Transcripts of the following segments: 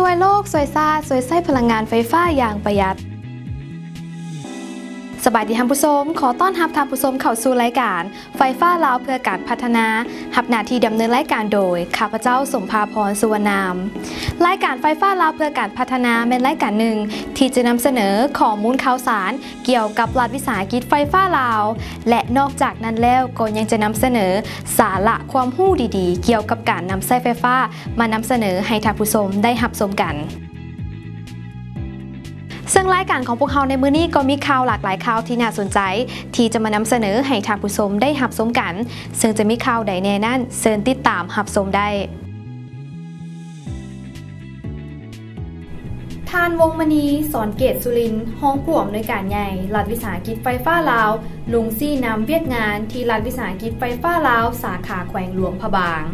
ຊ່ວຍໂລກ, ຊ່ວຍຊາດ, ຊ່ວຍໃຊ້ພະລັງງານໄຟຟ້າຢ່າງປະຢັດ. ສະບາຍດີທ່ານຜູ້ຊົມ, ຂໍຕ້ອນຮັບທ່ານຜູ້ຊົມເຂົ້າສູ່ລາຍການ ໄຟຟ້າລາວເພື່ອການພັດທະນາ, ຮັບໜ້າທີ່ດຳເນີນລາຍການໂດຍ ຂ້າພະເຈົ້າ ສົມພາພອນ ສຸວັນນາມ. ລາຍການໄຟຟ້າລາວເພື່ອການພັດທະນາ ແມ່ນລາຍການໜຶ່ງທີ່ຈະນຳສະເໜີຂໍ້ມູນຂ່າວສານກ່ຽວກັບລັດວິສາຫະກິດໄຟຟ້າລາວ ແລະ ນອກຈາກນັ້ນແລ້ວກໍຍັງຈະນຳສະເໜີສາລະຄວາມຮູ້ດີໆ ກ່ຽວກັບການນຳໃຊ້ໄຟຟ້າ ມານຳສະເໜີໃຫ້ທ່ານຜູ້ຊົມໄດ້ຮັບຊົມກັນ. ເຊິ່ງລາຍການຂອງພວກເຮົາໃນມື້ນີ້ກໍມີຂ່າວຫຼາກຫຼາຍຂ່າວທີ່ໜ້າສົນໃຈ ທີ່ຈະມານຳສະເໜີໃຫ້ທ່ານຜູ້ຊົມໄດ້ຮັບຊົມກັນ, ເຊິ່ງຈະມີຂ່າວໃດແດ່ນັ້ນ ເຊີນຕິດຕາມຮັບຊົມໄດ້. ທ່ານ ວົງມະນີ ສອນເກດສຸລິນ, ຮອງຜູ້ອຳນວຍການໃຫຍ່ ລັດວິສາຫະກິດໄຟຟ້າລາວ, ລົງຊີ້ນຳວຽກງານທີ່ລັດວິສາຫະກິດໄຟຟ້າລາວ ສາຂາແຂວງຫຼວງພະບາງ.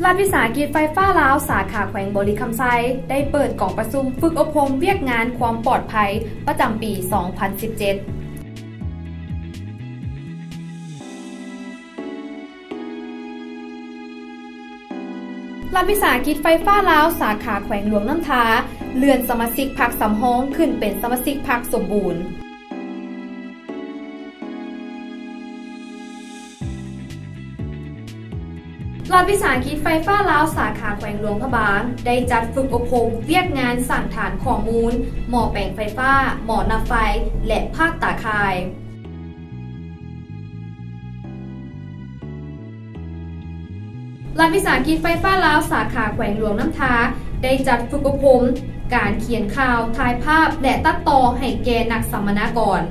ລັດວິສາຫະກິດໄຟຟ້າລາວ ສາຂາແຂວງບໍລິຄຳໄຊ ໄດ້ເປີດກອງປະຊຸມຝຶກອົບຮົມວຽກງານຄວາມປອດໄພ ປະຈຳປີສອງພັນສິບເຈັດ. ລັດວິສາຫະກິດໄຟຟ້າລາວ ສາຂາແຂວງຫຼວງນ້ຳທາ ເລື່ອນສະມາຊິກພັກສຳຮອງຂຶ້ນເປັນສະມາຊິກພັກສົມບູນ. ລັດວິສາຫະກິດໄຟຟ້າລາວ ສາຂາແຂວງຫຼວງພະບາງ ໄດ້ຈັດຝຶກອົບຮົມວຽກງານສ້າງຖານຂໍ້ມູນ ໝໍ້ແປງໄຟຟ້າ, ໝໍ້ນັບໄຟ ແລະ ພາກຕາຂ່າຍ. ລັດວິສາຫະກິດໄຟຟ້າລາວ ສາຂາແຂວງຫຼວງນ້ຳທາ ໄດ້ຈັດຝຶກອົບຮົມການຂຽນຂ່າວ, ຖ່າຍພາບ ແລະ ຕັດຕໍ່ໃຫ້ແກ່ນັກສຳມະນາກອນ.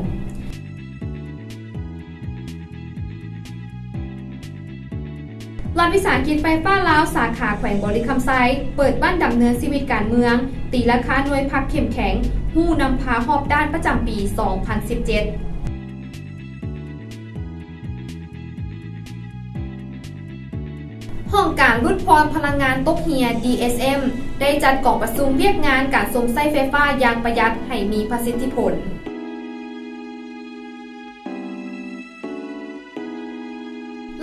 ລັດວິສາຫະກິດໄຟຟ້າລາວ ສາຂາແຂວງບໍລິຄຳໄຊ ເປີດບ້ານດຳເນີນຊີວິດການເມືອງ, ຕີລາຄາໜ່ວຍພັກເຂັ້ມແຂງ, ຮູ້ນຳພາຮອບດ້ານ ປະຈຳປີສອງພັນສິບເຈັດ. ຫ້ອງການຫຼຸດຜ່ອນພະລັງງານຕົກເຮ່ຍ ດີເອສເອັມ ໄດ້ຈັດກອງປະຊຸມວຽກງານການຊົມໃຊ້ໄຟຟ້າຢ່າງປະຢັດໃຫ້ມີປະສິດທິຜົນ.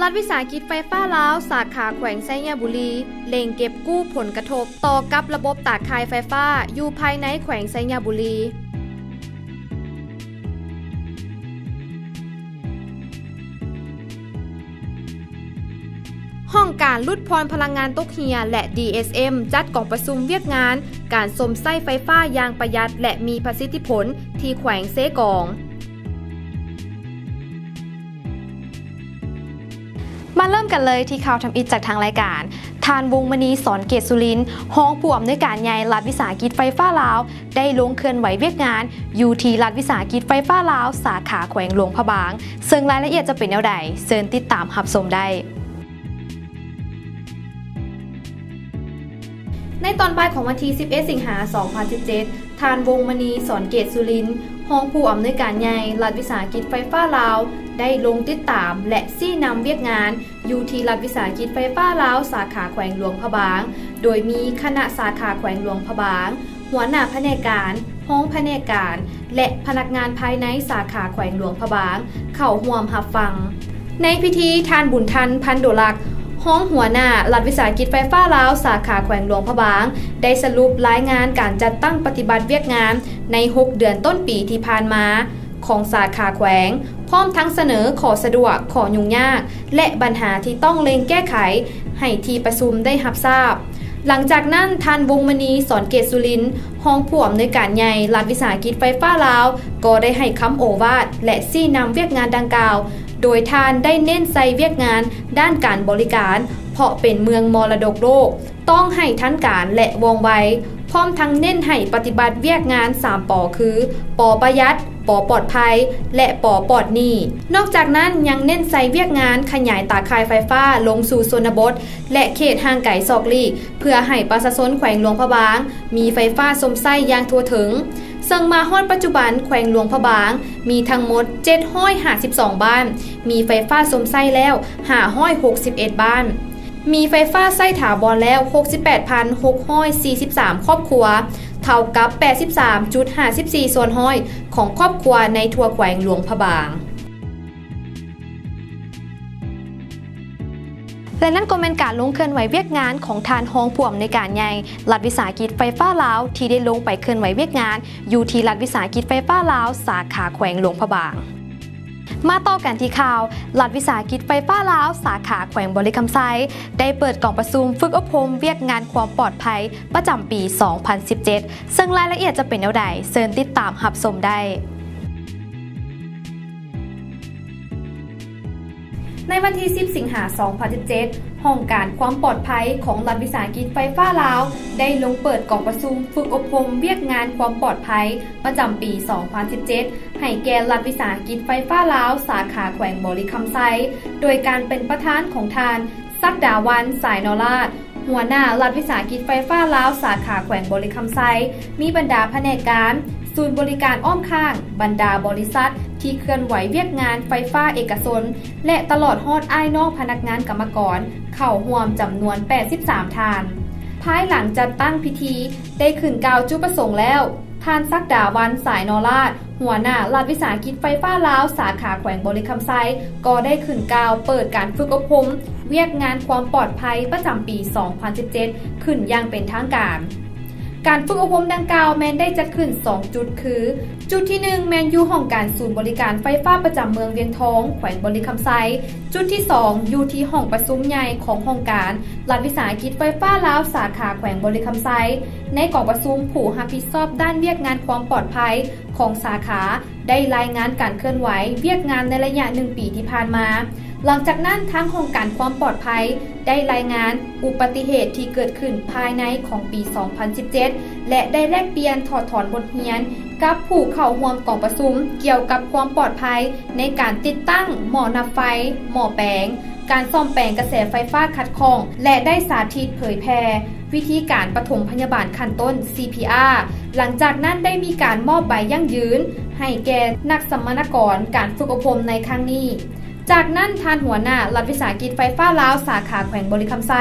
ລັດວິສາຫະກິດໄຟຟ້າລາວ ສາຂາແຂວງໄຊຍະບູລີ ເລັ່ງເກັບກູ້ຜົນກະທົບຕໍ່ກັບລະບົບຕາຂ່າຍໄຟຟ້າຢູ່ພາຍໃນແຂວງໄຊຍະບູລີ. ຫ້ອງການຫຼຸດຜ່ອນພະລັງງານຕົກເຮ່ຍ ແລະ ດີເອສເອັມ ຈັດກອງປະຊຸມວຽກງານການຊົມໃຊ້ໄຟຟ້າຢ່າງປະຢັດ ແລະ ມີປະສິດທິຜົນ ທີ່ແຂວງເຊກອງ. ມາເລີ່ມກັນເລີຍທີ່ຂ່າວທຳອິດຈາກທາງລາຍການ. ທ່ານ ວົງມະນີ ສອນເກດສຸລິນ, ຮອງຜູ້ອຳນວຍການໃຫຍ່ລັດວິສາຫະກິດໄຟຟ້າລາວ ໄດ້ລົງເຄື່ອນໄຫວວຽກງານຢູ່ທີ່ລັດວິສາຫະກິດໄຟຟ້າລາວ ສາຂາແຂວງຫຼວງພະບາງ, ເຊິ່ງລາຍລະອຽດຈະເປັນແນວໃດ, ເຊີນຕິດຕາມຮັບຊົມໄດ້. ໃນຕອນບ່າຍຂອງວັນທີສິບເອັດ ສິງຫາ ສອງພັນສິບເຈັດ, ທ່ານ ວົງມະນີ ສອນເກດສຸລິນ, ຮອງຜູ້ອຳນວຍການໃຫຍ່ລັດວິສາຫະກິດໄຟຟ້າລາວ ໄດ້ລົງຕິດຕາມ ແລະ ຊີ້ນຳວຽກງານຢູ່ທີ່ລັດວິສາຫະກິດໄຟຟ້າລາວ ສາຂາແຂວງຫຼວງພະບາງ, ໂດຍມີຄະນະສາຂາແຂວງຫຼວງພະບາງ, ຫົວໜ້າພະແນກການ, ຮອງພະແນກການ ແລະ ພະນັກງານພາຍໃນສາຂາແຂວງຫຼວງພະບາງ ເຂົ້າຮ່ວມຮັບຟັງ. ໃນພິທີ, ທ່ານ ບຸນທັນ ພັນໂດລັກ, ຮອງຫົວໜ້າລັດວິສາຫະກິດໄຟຟ້າລາວ ສາຂາແຂວງຫຼວງພະບາງ ໄດ້ສະຫຼຸບລາຍງານການຈັດຕັ້ງປະຕິບັດວຽກງານໃນຫົກເດືອນຕົ້ນປີທີ່ຜ່ານມາຂອງສາຂາແຂວງ, ພ້ອມທັງສະເໜີຂໍ້ສະດວກ, ຂໍ້ຫຍຸ້ງຍາກ ແລະ ບັນຫາທີ່ຕ້ອງເລັ່ງແກ້ໄຂໃຫ້ທີ່ປະຊຸມໄດ້ຮັບຊາບ. ຫຼັງຈາກນັ້ນ, ທ່ານ ວົງມະນີ ສອນເກດສຸລິນ, ຮອງຜູ້ອຳນວຍການໃຫຍ່ລັດວິສາຫະກິດໄຟຟ້າລາວ ກໍໄດ້ໃຫ້ຄຳໂອວາດ ແລະ ຊີ້ນຳວຽກງານດັ່ງກ່າວ, ໂດຍທ່ານໄດ້ເນັ້ນໃສ່ວຽກງານດ້ານການບໍລິການ ເພາະເປັນເມືອງມໍລະດົກໂລກ, ຕ້ອງໃຫ້ທັນການ ແລະ ວ່ອງໄວ, ພ້ອມທັງເນັ້ນໃຫ້ປະຕິບັດວຽກງານສາມ ປ ຄື ປ ປະຢັດ, ປ ປອດໄພ ແລະ ປ ປອດໜີ້. ນອກຈາກນັ້ນ, ຍັງເນັ້ນໃສ່ວຽກງານຂະຫຍາຍຕາຂ່າຍໄຟຟ້າລົງສູ່ຊົນນະບົດ ແລະ ເຂດຫ່າງໄກສອກຫຼີກ ເພື່ອໃຫ້ປະຊາຊົນແຂວງຫຼວງພະບາງມີໄຟຟ້າຊົມໃຊ້ຢ່າງທົ່ວເຖິງ, ເຊິ່ງມາຮອດປັດຈຸບັນແຂວງຫຼວງພະບາງມີທັງໝົດເຈັດຮ້ອຍຫ້າສິບສອງບ້ານ, ມີໄຟຟ້າຊົມໃຊ້ແລ້ວຫ້າຮ້ອຍຫົກສິບເອັດບ້ານ, ມີໄຟຟ້າໃຊ້ຖາວອນແລ້ວຫົກສິບແປດພັນຫົກຮ້ອຍສີ່ສິບສາມຄອບຄົວ, ເທົ່າກັບແປດສິບສາມຈຸດຫ້າສິບສີ່ສ່ວນຮ້ອຍຂອງຄອບຄົວໃນທົ່ວແຂວງຫຼວງພະບາງ. ແລະນັ້ນກໍແມ່ນການລົງເຄື່ອນໄຫວວຽກງານຂອງທ່ານຮອງຜູ້ອຳນວຍການໃຫຍ່ລັດວິສາຫະກິດໄຟຟ້າລາວ ທີ່ໄດ້ລົງໄປເຄື່ອນໄຫວວຽກງານຢູ່ທີ່ລັດວິສາຫະກິດໄຟຟ້າລາວ ສາຂາແຂວງຫຼວງພະບາງ. ມາຕໍ່ກັນທີ່ຂ່າວ, ລັດວິສາຫະກິດໄຟຟ້າລາວ ສາຂາແຂວງບໍລິຄຳໄຊ ໄດ້ເປີດກອງປະຊຸມຝຶກອົບຮົມວຽກງານຄວາມປອດໄພປະຈຳປີສອງພັນສິບເຈັດ ເຊິ່ງລາຍລະອຽດຈະເປັນແນວໃດ, ເຊີນຕິດຕາມຮັບຊົມໄດ້. ໃນວັນທີສິບ ສິງຫາ ສອງພັນສິບເຈັດ, ຫ້ອງການຄວາມປອດໄພຂອງລັດວິສາຫະກິດໄຟຟ້າລາວ ໄດ້ລົງເປີດກອງປະຊຸມຝຶກອົບຮົມວຽກງານຄວາມປອດໄພປະຈຳປີສອງພັນສິບເຈັດ ໃຫ້ແກ່ລັດວິສາຫະກິດໄຟຟ້າລາວ ສາຂາແຂວງບໍລິຄຳໄຊ ໂດຍການເປັນປະທານຂອງທ່ານ ສັກດາວັນ ສາຍນໍລາດ ຫົວໜ້າລັດວິສາຫະກິດໄຟຟ້າລາວ ສາຂາແຂວງບໍລິຄຳໄຊ, ມີບັນດາພະແນກການ, ສູນບໍລິການອ້ອມຂ້າງ, ບັນດາບໍລິສັດທີ່ເຄື່ອນໄຫວວຽກງານໄຟຟ້າເອກະຊົນ ແລະ ຕະຫຼອດຮອດອ້າຍນ້ອງພະນັກງານກຳມະກອນເຂົ້າຮ່ວມຈຳນວນແປດສິບສາມທ່ານ. ພາຍຫຼັງຈັດຕັ້ງພິທີໄດ້ຂຶ້ນກ່າວຈຸດປະສົງແລ້ວ, ທ່ານ ສັກດາວັນ ສາຍນໍລາດ ຫົວໜ້າລັດວິສາຫະກິດໄຟຟ້າລາວ ສາຂາແຂວງບໍລິຄຳໄຊ ກໍໄດ້ຂຶ້ນກ່າວເປີດການຝຶກອົບຮົມວຽກງານຄວາມປອດໄພປະຈຳປີສອງພັນສິບເຈັດ ຂຶ້ນຢ່າງເປັນທາງການ. ການຝຶກອົບຮົມດັ່ງກ່າວແມ່ນໄດ້ຈັດຂຶ້ນສອງຈຸດ ຄື ຈຸດທີໜຶ່ງ ແມ່ນຢູ່ຫ້ອງການສູນບໍລິການໄຟຟ້າປະຈຳເມືອງວຽງທອງ ແຂວງບໍລິຄຳໄຊ, ຈຸດທີສອງ ຢູ່ທີ່ຫ້ອງປະຊຸມໃຫຍ່ຂອງຫ້ອງການລັດວິສາຫະກິດໄຟຟ້າລາວ ສາຂາແຂວງບໍລິຄຳໄຊ. ໃນກອງປະຊຸມ, ຜູ້ຮັບຜິດຊອບດ້ານວຽກງານຄວາມປອດໄພຂອງສາຂາ ໄດ້ລາຍງານການເຄື່ອນໄຫວວຽກງານໃນໄລຍະໜຶ່ງປີທີ່ຜ່ານມາ. ຫຼັງຈາກນັ້ນ, ທາງຫ້ອງການຄວາມປອດໄພໄດ້ລາຍງານອຸບັດຕິເຫດທີ່ເກີດຂຶ້ນພາຍໃນຂອງປີສອງພັນສິບເຈັດ ແລະ ໄດ້ແລກປ່ຽນຖອດຖອນບົດຮຽນກັບຜູ້ເຂົ້າຮ່ວມກອງປະຊຸມກ່ຽວກັບຄວາມປອດໄພໃນການຕິດຕັ້ງໝໍ້ນັບໄຟ, ໝໍ້ແປງ, ການສ້ອມແປງກະແສໄຟຟ້າຂັດຂ້ອງ ແລະ ໄດ້ສາທິດເຜີຍແຜ່ວິທີການປະຖົມພະຍາບານຂັ້ນຕົ້ນ ຊີພີອາ. ຫຼັງຈາກນັ້ນໄດ້ມີການມອບໃບຢັ້ງຢືນໃຫ້ແກ່ນັກສຳມະນາກອນການຝຶກອົບຮົມໃນຄັ້ງນີ້. ຈາກນັ້ນ, ທ່ານຫົວໜ້າລັດວິສາຫະກິດໄຟຟ້າລາວ ສາຂາແຂວງບໍລິຄຳໄຊ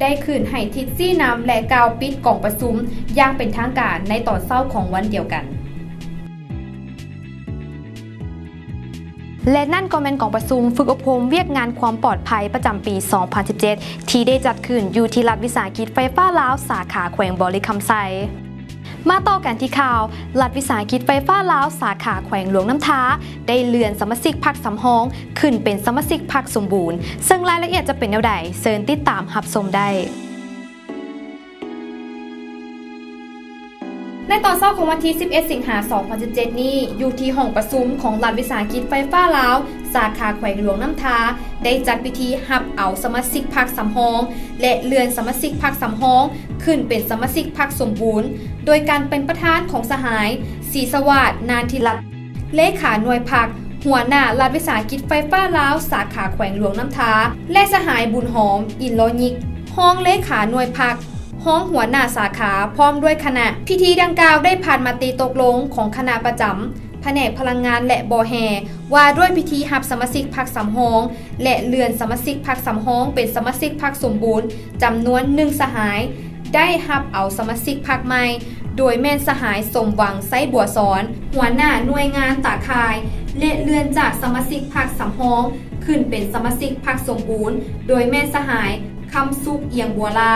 ໄດ້ຂຶ້ນໃຫ້ທິດຊີ້ນຳ ແລະ ກ່າວປິດກອງປະຊຸມຢ່າງເປັນທາງການໃນຕອນເຊົ້າຂອງວັນດຽວກັນ. ແລະ ນັ້ນກໍແມ່ນກອງປະຊຸມຝຶກອົບຮົມວຽກງານຄວາມປອດໄພປະຈຳປີສອງພັນສິບເຈັດ ທີ່ໄດ້ຈັດຂຶ້ນຢູ່ທີ່ລັດວິສາຫະກິດໄຟຟ້າລາວ ສາຂາແຂວງບໍລິຄຳໄຊ. ມາຕໍ່ກັນທີ່ຂ່າວ, ລັດວິສາຫະກິດໄຟຟ້າລາວ ສາຂາແຂວງຫຼວງນ້ຳທາ ໄດ້ເລື່ອນສະມາຊິກພັກສຳຮອງຂຶ້ນເປັນສະມາຊິກພັກສົມບູນ, ເຊິ່ງລາຍລະອຽດຈະເປັນແນວໃດ, ເຊີນຕິດຕາມຮັບຊົມໄດ້. ໃນຕອນເຊົ້າຂອງວັນທີສິບເອັດ ສິງຫາ ສອງພັນສິບເຈັດນີ້, ຢູ່ທີ່ຫ້ອງປະຊຸມຂອງລັດວິສາຫະກິດໄຟຟ້າລາວ ສາຂາແຂວງຫຼວງນ້ຳທາ ໄດ້ຈັດພິທີຮັບເອົາສະມາຊິກພັກສຳຮອງ ແລະ ເລື່ອນສະມາຊິກພັກສຳຮອງຂຶ້ນເປັນສະມາຊິກພັກສົມບູນ ໂດຍການເປັນປະທານຂອງສະຫາຍ ສີສະຫວາດ ນານທິລັດ ເລຂາໜ່ວຍພັກ, ຫົວໜ້າລັດວິສາຫະກິດໄຟຟ້າລາວ ສາຂາແຂວງຫຼວງນ້ຳທາ ແລະ ສະຫາຍ ບຸນຫອມ ອິນລໍຍິກ ຮອງເລຂາໜ່ວຍພັກ, ຮອງຫົວໜ້າສາຂາ ພ້ອມດ້ວຍຄະນະ. ພິທີດັ່ງກ່າວໄດ້ຜ່ານມະຕິຕົກລົງຂອງຄະນະປະຈຳພະແນກພະລັງງານ ແລະ ບໍ່ແຮ່ ວ່າດ້ວຍພິທີຮັບສະມາຊິກພັກສຳຮອງ ແລະ ເລື່ອນສະມາຊິກພັກສຳຮອງເປັນສະມາຊິກພັກສົມບູນ ຈຳນວນໜຶ່ງສະຫາຍ ໄດ້ຮັບເອົາສະມາຊິກພັກໃໝ່ ໂດຍແມ່ນສະຫາຍ ສົມຫວັງ ໄຊບົວສອນ ຫົວໜ້າໜ່ວຍງານຕາຂ່າຍ ແລະ ເລື່ອນຈາກສະມາຊິກພັກສຳຮອງຂຶ້ນເປັນສະມາຊິກພັກສົມບູນ ໂດຍແມ່ນສະຫາຍ ຄຳສຸກ ອຽງບົວລາ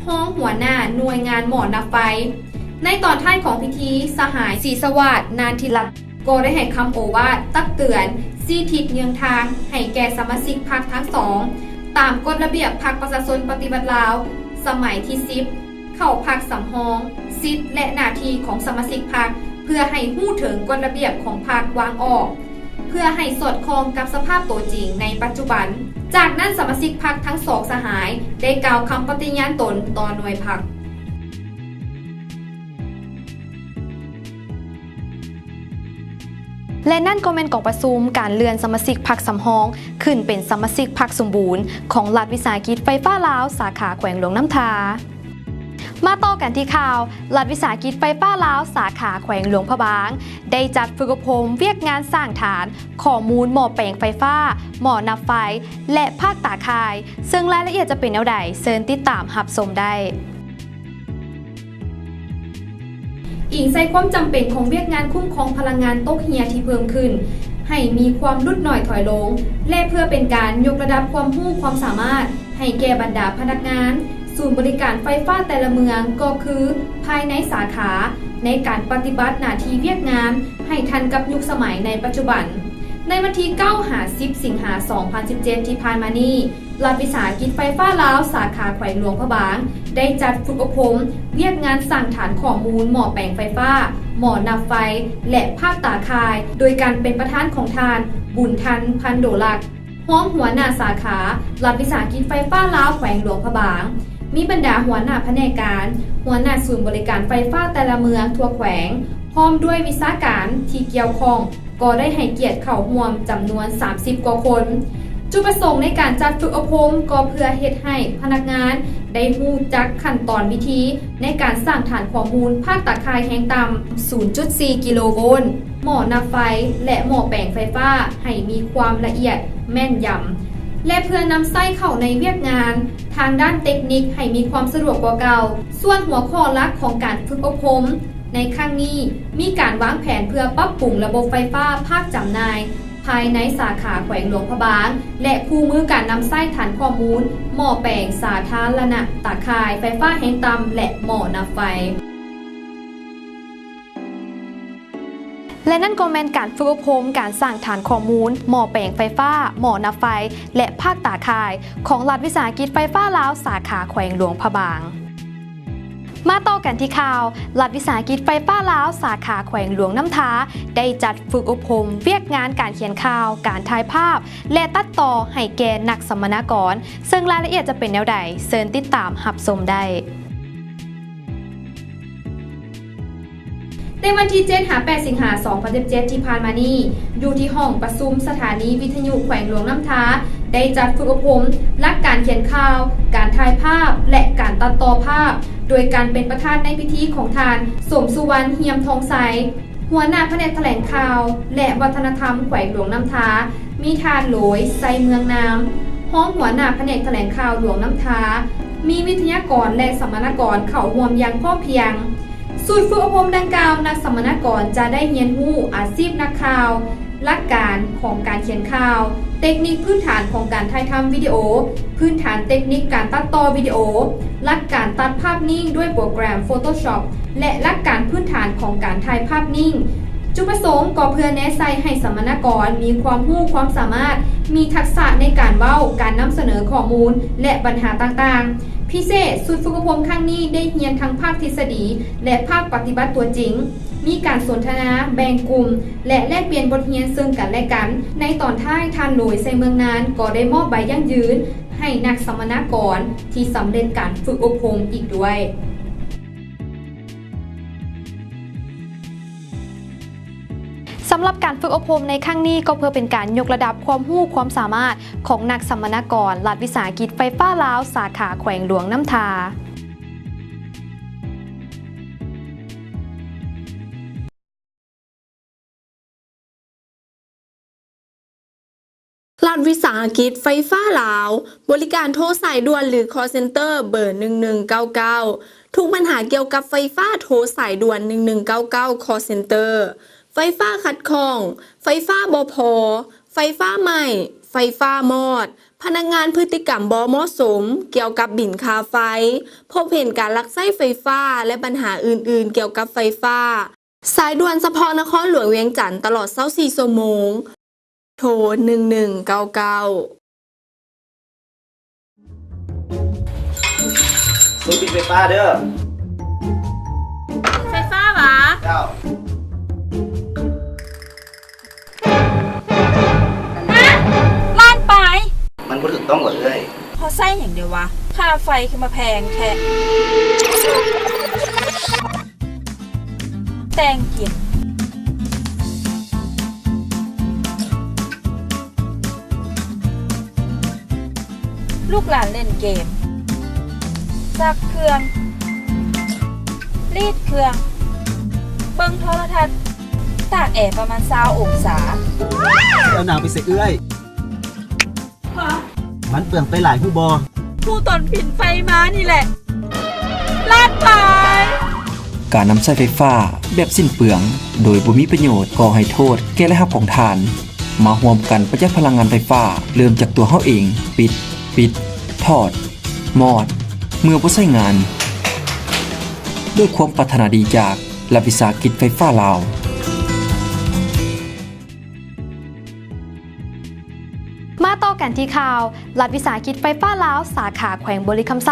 ຮອງຫົວໜ້າໜ່ວຍງານໝໍ້ນັບໄຟ. ໃນຕອນທ້າຍຂອງພິທີ, ສະຫາຍ ສີສະຫວາດ ນານທິລັດ ກໍໄດ້ໃຫ້ຄຳໂອວາດຕັກເຕືອນ, ຊີ້ທິດເຍືອງທາງໃຫ້ແກ່ສະມາຊິກພັກທັງສອງ ຕາມກົດລະບຽບພັກປະຊາຊົນປະຕິວັດລາວ ສະໄໝທີສິບ ເຂົ້າພັກສຳຮອງ, ສິດ ແລະ ໜ້າທີ່ຂອງສະມາຊິກພັກ ເພື່ອໃຫ້ຮູ້ເຖິງກົດລະບຽບຂອງພັກວາງອອກ ເພື່ອໃຫ້ສອດຄ່ອງກັບສະພາບໂຕຈິງໃນປັດຈຸບັນ. ຈາກນັ້ນສະມາຊິກພັກທັງສອງສະຫາຍໄດ້ກ່າວຄຳປະຕິຍານຕົນຕໍ່ໜ່ວຍພັກ. ແລະ ນັ້ນກໍແມ່ນກອງປະຊຸມການເລື່ອນສະມາຊິກພັກສຳຮອງຂຶ້ນເປັນສະມາຊິກພັກສົມບູນຂອງລັດວິສາຫະກິດໄຟຟ້າລາວ ສາຂາແຂວງຫຼວງນ້ຳທາ. ມາຕໍ່ກັນທີ່ຂ່າວ, ລັດວິສາຫະກິດໄຟຟ້າລາວ ສາຂາແຂວງຫຼວງພະບາງ ໄດ້ຈັດຝຶກອົບຮົມວຽກງານສ້າງຖານຂໍ້ມູນໝໍ້ແປງໄຟຟ້າ, ໝໍ້ນັບໄຟ ແລະ ພາກຕາຂ່າຍ, ເຊິ່ງລາຍລະອຽດຈະເປັນແນວໃດ, ເຊີນຕິດຕາມຮັບຊົມໄດ້. ອີງໃສ່ຄວາມຈຳເປັນຂອງວຽກງານຄຸ້ມຄອງພະລັງງານຕົກເຮ່ຍທີ່ເພີ່ມຂຶ້ນ, ໃຫ້ມີຄວາມຫຼຸດໜ້ອຍຖອຍລົງ ແລະ ເພື່ອເປັນການຍົກລະດັບຄວາມຮູ້ຄວາມສາມາດ ໃຫ້ແກ່ບັນດາພະນັກງານສູນບໍລິການໄຟຟ້າແຕ່ລະເມືອງ ກໍຄືພາຍໃນສາຂາ ໃນການປະຕິບັດໜ້າທີ່ວຽກງານໃຫ້ທັນກັບຍຸກສະໄໝໃນປັດຈຸບັນ. ໃນວັນທີເກົ້າຫາສິບ ສິງຫາ ສອງພັນສິບເຈັດ ທີ່ຜ່ານມານີ້, ລັດວິສາຫະກິດໄຟຟ້າລາວ ສາຂາແຂວງຫຼວງພະບາງ ໄດ້ຈັດຝຶກອົບຮົມວຽກງານສ້າງຖານຂໍ້ມູນໝໍ້ແປງໄຟຟ້າ, ໝໍ້ນັບໄຟ ແລະ ພາກຕາຂ່າຍ ໂດຍການເປັນປະທານຂອງທ່ານ ບຸນທັນ ພັນໂດລັກ ຮອງຫົວໜ້າສາຂາ ລັດວິສາຫະກິດໄຟຟ້າລາວ ແຂວງຫຼວງພະບາງ, ມີບັນດາຫົວໜ້າພະແນກການ, ຫົວໜ້າສູນບໍລິການໄຟຟ້າແຕ່ລະເມືອງທົ່ວແຂວງ, ພ້ອມດ້ວຍວິຊາການທີ່ກ່ຽວຂ້ອງ ກໍໄດ້ໃຫ້ກຽດເຂົ້າຮ່ວມຈຳນວນສາມສິບກວ່າຄົນ. ຈຸດປະສົງໃນການຈັດຝຶກອົບຮົມກໍເພື່ອເຮັດໃຫ້ພະນັກງານໄດ້ຮູ້ຈັກຂັ້ນຕອນວິທີໃນການສ້າງຖານຂໍ້ມູນພາກຕາຂ່າຍແຮງຕ່ຳສູນຈຸດສີ່ກິໂລໂວນ, ໝໍ້ນັບໄຟ ແລະ ໝໍ້ແປງໄຟຟ້າໃຫ້ມີຄວາມລະອຽດແມ່ນຢຳ ແລະ ເພື່ອນຳໃຊ້ເຂົ້າໃນວຽກງານທາງດ້ານເຕັກນິກໃຫ້ມີຄວາມສະດວກກວ່າເກົ່າ. ສ່ວນຫົວຂໍ້ຫຼັກຂອງການຝຶກອົບຮົມ ໃນຄັ້ງນີ້ມີການວາງແຜນເພື່ອປັບປຸງລະບົບໄຟຟ້າພາກຈຳໜ່າຍ ພາຍໃນສາຂາແຂວງຫຼວງພະບາງ ແລະ ຄູ່ມືການນຳໃຊ້ຖານຂໍ້ມູນໝໍ້ແປງສາທາລະນະຕາຂ່າຍໄຟຟ້າແຮງຕ່ຳ ແລະ ໝໍ້ນັບໄຟ. ແລະ ນັ້ນກໍແມ່ນການຝຶກອົບຮົມການສ້າງຖານຂໍ້ມູນໝໍ້ແປງໄຟຟ້າ, ໝໍ້ນັບໄຟ ແລະ ພາກຕາຂ່າຍ ຂອງລັດວິສາຫະກິດໄຟຟ້າລາວ ສາຂາແຂວງຫຼວງພະບາງ. ມາຕໍ່ກັນທີ່ຂ່າວ, ລັດວິສາຫະກິດໄຟຟ້າລາວ ສາຂາແຂວງຫຼວງນ້ຳທາ ໄດ້ຈັດຝຶກອົບຮົມວຽກງານການຂຽນຂ່າວ, ການຖ່າຍພາບ ແລະ ຕັດຕໍ່ໃຫ້ແກ່ນັກສຳມະນາກອນ, ເຊິ່ງລາຍລະອຽດຈະເປັນແນວໃດ, ເຊີນຕິດຕາມຮັບຊົມໄດ້. ໃນວັນທີເຈັດຫາແປດ ສິງຫາ ສອງພັນສິບເຈັດ ທີ່ຜ່ານມານີ້, ຢູ່ທີ່ຫ້ອງປະຊຸມສະຖານີວິທະຍຸແຂວງຫຼວງນ້ຳທາ ໄດ້ຈັດຝຶກອົບຮົມຫຼັກການຂຽນຂ່າວ, ການຖ່າຍພາບ ແລະ ການຕັດຕໍ່ພາບ, ໂດຍການເປັນປະທານໃນພິທີຂອງທ່ານ ສົມສຸວັນ ຮຽມທອງໄຊ, ຫົວໜ້າພະແນກຖະແຫຼງຂ່າວ ແລະ ວັດທະນະທຳແຂວງຫຼວງນ້ຳທາ, ມີທ່ານ ໂຫຼຍ ໄຊເມືອງນາມ, ຮອງຫົວໜ້າພະແນກຖະແຫຼງຂ່າວຫຼວງນ້ຳທາ, ມີວິທະຍາກອນ ແລະ ສຳມະນາກອນເຂົ້າຮ່ວມຢ່າງພ້ອມພຽງ. ສູດຝຶກອົບຮົມດັ່ງກ່າວ, ນັກສຳມະນາກອນຈະໄດ້ຮຽນຮູ້ອາຊີບນັກຂ່າວ, ຫຼັກການຂອງການຂຽນຂ່າວ, ເຕັກນິກພື້ນຖານຂອງການຖ່າຍທຳວິດີໂອ, ພື້ນຖານເຕັກນິກການຕັດຕໍ່ວິດີໂອ, ຫຼັກການຕັດພາບນິ່ງດ້ວຍໂປຣແກຣມ Photoshop ແລະ ຫຼັກການພື້ນຖານຂອງການຖ່າຍພາບນິ່ງ. ຈຸດປະສົງກໍເພື່ອແນໃສ່ໃຫ້ສຳມະນາກອນມີຄວາມຮູ້ຄວາມສາມາດ, ມີທັກສະໃນການເວົ້າ, ການນຳສະເໜີຂໍ້ມູນ ແລະ ບັນຫາຕ່າງໆ. ພິເສດ, ຊຸດຝຶກອົບຮົມຄັ້ງນີ້ໄດ້ຮຽນທັງພາກທິດສະດີ ແລະ ພາກປະຕິບັດຕົວຈິງ, ມີການສົນທະນາ, ແບ່ງກຸ່ມ ແລະ ແລກປ່ຽນບົດຮຽນເຊິ່ງກັນແລະກັນ. ໃນຕອນທ້າຍ, ທ່ານ ໂຫຼຍ ໄຊເມືອງນາມ ກໍໄດ້ມອບໃບຢັ້ງຢືນໃຫ້ນັກສຳມະນາກອນທີ່ສຳເລັດການຝຶກອົບຮົມອີກດ້ວຍ. ສຳລັບການຝຶກອົບຮົມໃນຄັ້ງນີ້ ກໍເພື່ອເປັນການຍົກລະດັບຄວາມຮູ້ຄວາມສາມາດຂອງນັກສຳມະນາກອນລັດວິສາຫະກິດໄຟຟ້າລາວ ສາຂາແຂວງຫຼວງນ້ຳທາ. ລັດວິສາຫະກິດໄຟຟ້າລາວ, ບໍລິການໂທສາຍດ່ວນ ຫຼື call center ເບີ ໜຶ່ງໜຶ່ງເກົ້າເກົ້າ. ທຸກບັນຫາກ່ຽວກັບໄຟຟ້າ ໂທສາຍດ່ວນ ໜຶ່ງໜຶ່ງເກົ້າເກົ້າ call center. ໄຟຟ້າຂັດຂ້ອງ, ໄຟຟ້າບໍ່ພໍ, ໄຟຟ້າໄໝ້, ໄຟຟ້າມອດ, ພະນັກງານພຶດຕິກຳບໍ່ເໝາະສົມກ່ຽວກັບບິນຄ່າໄຟ, ພົບເຫັນການລັກໃຊ້ໄຟຟ້າ ແລະ ບັນຫາອື່ນໆກ່ຽວກັບໄຟຟ້າ. ສາຍດ່ວນສະເພາະນະຄອນຫຼວງວຽງຈັນ ຕະຫຼອດຊາວສີ່ຊົ່ວໂມງ. ໂທ ໜຶ່ງໜຶ່ງເກົ້າເກົ້າ. ສູນປິດໄຟຟ້າເດີ້. ໄຟຟ້າຫວາ? ເຈົ້າ. ຮະ? ລ້ານປາຍ? ມັນບໍ່ຖືກຕ້ອງຫວາເອື້ອຍ? ເຂົາໃຊ້ຫຍັງເດວະ? ຄ່າໄຟຄືມາແພງແທ້. ແຕ່ງກິນ. ລູກຫຼານຫຼິ້ນເກມ. ຊັກເຄື່ອງ. ລີດເຄື່ອງ. ເບິ່ງໂທລະທັດ. ຕາກແອປະມານຊາວອົງສາ. ເຈົ້າໜາວໄປໃສເອື້ອຍ? ຮະ? ມັນເປືອງໄຟຫຼາຍຮູ້ບໍ່? ຮູ້ຕອນປິ່ນໄຟມານີ້ແຫຼະ. ລ້ານປາຍ. ການນຳໃຊ້ໄຟຟ້າແບບສິ້ນເປືອງ ໂດຍບໍ່ມີປະໂຫຍດ ກໍ່ໃຫ້ໂທດແກ່ລາຍຮັບຂອງທ່ານ. ມາຮ່ວມກັນປະຢັດພະລັງງານໄຟຟ້າ ເລີ່ມຈາກຕົວເຮົາເອງ. ປິດ, ປິດ, ໂທ ຖອດ, ມອດ, ເມື່ອບໍ່ໃຊ້ງານ ດ້ວຍຄວາມປາດຖະໜາດີຈາກລັດວິສາຫະກິດໄຟຟ້າລາວ. ມາຕໍ່ກັນທີ່ຂ່າວ, ລັດວິສາຫະກິດໄຟຟ້າລາວ ສາຂາແຂວງບໍລິຄຳໄຊ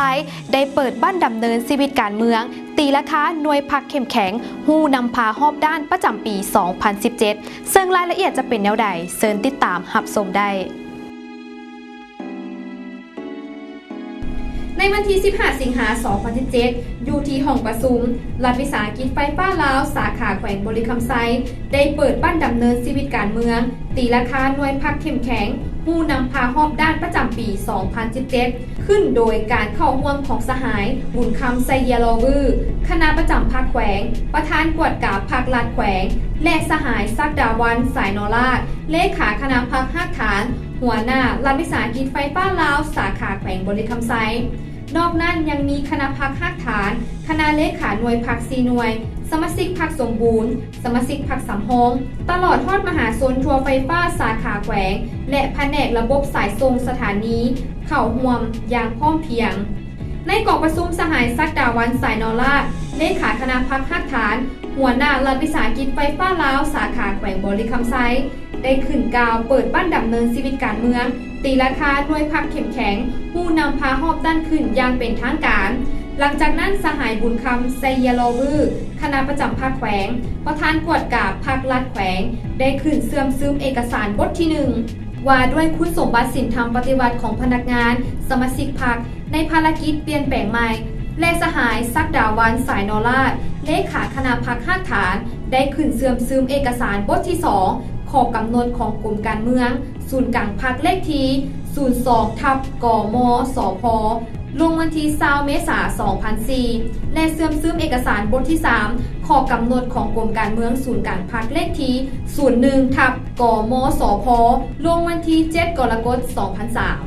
ໄດ້ເປີດບັ້ນດຳເນີນຊີວິດການເມືອງ, ຕີລາຄາໜ່ວຍພັກເຂັ້ມແຂງ, ຮູ້ນຳພາຮອບດ້ານ ປະຈຳປີສອງພັນສິບເຈັດ ເຊິ່ງລາຍລະອຽດຈະເປັນແນວໃດ, ເຊີນຕິດຕາມຮັບຊົມໄດ້. ໃນວັນທີສິບຫ້າ ສິງຫາ ສອງພັນສິບເຈັດ ຢູ່ທີ່ຫ້ອງປະຊຸມ ລັດວິສາຫະກິດໄຟຟ້າລາວ ສາຂາແຂວງບໍລິຄຳໄຊ ໄດ້ເປີດບັ້ນດຳເນີນຊີວິດການເມືອງ, ຕີລາຄາໜ່ວຍພັກເຂັ້ມແຂງ, ຮູ້ນຳພາຮອບດ້ານ ປະຈຳປີສອງພັນສິບເຈັດ ຂຶ້ນໂດຍການເຂົ້າຮ່ວມຂອງສະຫາຍ ບຸນຄຳ ໄຊເຢຍລໍວື ຄະນະປະຈຳພັກແຂວງ, ປະທານກວດກາພັກລັດແຂວງ ແລະ ສະຫາຍ ສັກດາວັນ ສາຍນໍລາດ ເລຂາຄະນະພັກຮາກຖານ, ຫົວໜ້າລັດວິສາຫະກິດໄຟຟ້າລາວ ສາຂາແຂວງບໍລິຄຳໄຊ. ນອກນັ້ນຍັງມີຄະນະພັກຮາກຖານ, ຄະນະເລຂາໜ່ວຍພັກສີ່ໜ່ວຍ, ສະມາຊິກພັກສົມບູນ, ສະມາຊິກພັກສຳຮອງ, ຕະຫຼອດຮອດມະຫາຊົນທົ່ວໄຟຟ້າສາຂາແຂວງ ແລະ ພະແນກລະບົບສາຍສົ່ງສະຖານີ ເຂົ້າຮ່ວມຢ່າງພ້ອມພຽງ. ໃນກອງປະຊຸມ, ສະຫາຍ ສັກດາວັນ ສາຍນໍລາດ ເລຂາຄະນະພັກຮາກຖານ, ຫົວໜ້າລັດວິສາຫະກິດໄຟຟ້າລາວ ສາຂາແຂວງບໍລິຄຳໄຊ ໄດ້ຂຶ້ນກ່າວເປີດບັ້ນດຳເນີນຊີວິດການເມືອງ, ຕີລາຄາໜ່ວຍພັກເຂັ້ມແຂງ, ຮູ້ນຳພາຮອບດ້ານຂຶ້ນຢ່າງເປັນທາງການ. ຫຼັງຈາກນັ້ນ, ສະຫາຍ ບຸນຄຳ ໄຊເຢຍລໍວື ຄະນະປະຈຳພັກແຂວງ, ປະທານກວດກາພັກລັດແຂວງ ໄດ້ຂຶ້ນເຊື່ອມຊຶມເອກະສານບົດທີໜຶ່ງ ວ່າດ້ວຍຄຸນສົມບັດສິນທຳປະຕິວັດຂອງພະນັກງານ, ສະມາຊິກພັກ ໃນພາລະກິດປ່ຽນແປງໃໝ່ ແລະ ສະຫາຍ ສັກດາວັນ ສາຍນໍລາດ ເລຂາຄະນະພັກຮາກຖານ ໄດ້ຂຶ້ນເຊື່ອມຊຶມເອກະສານບົດທີສອງ ຂໍ້ກຳນົດຂອງກົມການເມືອງ ສູນກາງພັກ ເລກທີສູນສອງ ທັບ ກມ ສພ ລົງວັນທີຊາວ ເມສາ ສອງພັນສີ່ ແລະ ເຊື່ອມຊຶມເອກະສານບົດທີສາມ ຂໍ້ກຳນົດຂອງກົມການເມືອງສູນກາງພັກ ເລກທີສູນໜຶ່ງ ທັບ ກມ ສພ ລົງວັນທີເຈັດ ກໍລະກົດ ສອງພັນສາມ.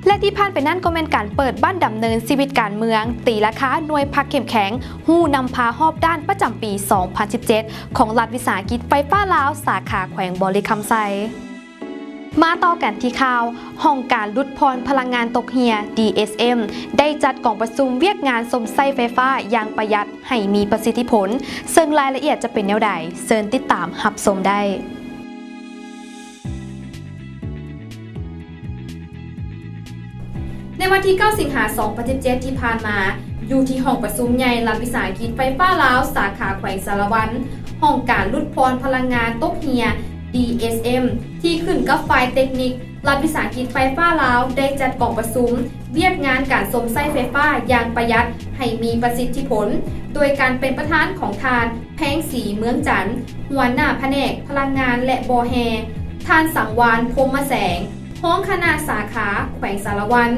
ແລະ ທີ່ຜ່ານໄປນັ້ນກໍແມ່ນການເປີດບັ້ນດຳເນີນຊີວິດການເມືອງ, ຕີລາຄາໜ່ວຍພັກເຂັ້ມແຂງ, ຮູ້ນຳພາຮອບດ້ານປະຈຳປີສອງພັນສິບເຈັດ ຂອງລັດວິສາຫະກິດໄຟຟ້າລາວ ສາຂາແຂວງບໍລິຄຳໄຊ. ມາຕໍ່ກັນທີ່ຂ່າວ, ຫ້ອງການຫຼຸດຜ່ອນພະລັງງານຕົກເຮ່ຍ ດີເອສເອັມ ໄດ້ຈັດກອງປະຊຸມວຽກງານຊົມໃຊ້ໄຟຟ້າຢ່າງປະຢັດ ໃຫ້ມີປະສິດທິຜົນ, ເຊິ່ງລາຍລະອຽດຈະເປັນແນວໃດ, ເຊີນຕິດຕາມຮັບຊົມໄດ້. ໃນວັນທີເກົ້າ ສິງຫາ ສອງພັນສິບເຈັດ ທີ່ຜ່ານມາ, ຢູ່ທີ່ຫ້ອງປະຊຸມໃຫຍ່ລັດວິສາຫະກິດໄຟຟ້າລາວ ສາຂາແຂວງສາລະວັນ, ຫ້ອງການຫຼຸດຜ່ອນພະລັງງານຕົກເຮ່ຍ ດີເອສເອັມ ທີ່ຂຶ້ນກັບຝ່າຍເຕັກນິກ ລັດວິສາຫະກິດໄຟຟ້າລາວ ໄດ້ຈັດກອງປະຊຸມວຽກງານການຊົມໃຊ້ໄຟຟ້າຢ່າງປະຢັດໃຫ້ມີປະສິດທິຜົນ, ໂດຍການເປັນປະທານຂອງທ່ານ ແພງສີ ເມືອງຈັນ ຫົວໜ້າພະແນກພະລັງງານ ແລະ ບໍ່ແຮ່, ທ່ານ ສັງວານ ພົມມະແສງ ຮອງຄະນະສາຂາແຂວງສາລະວັນ,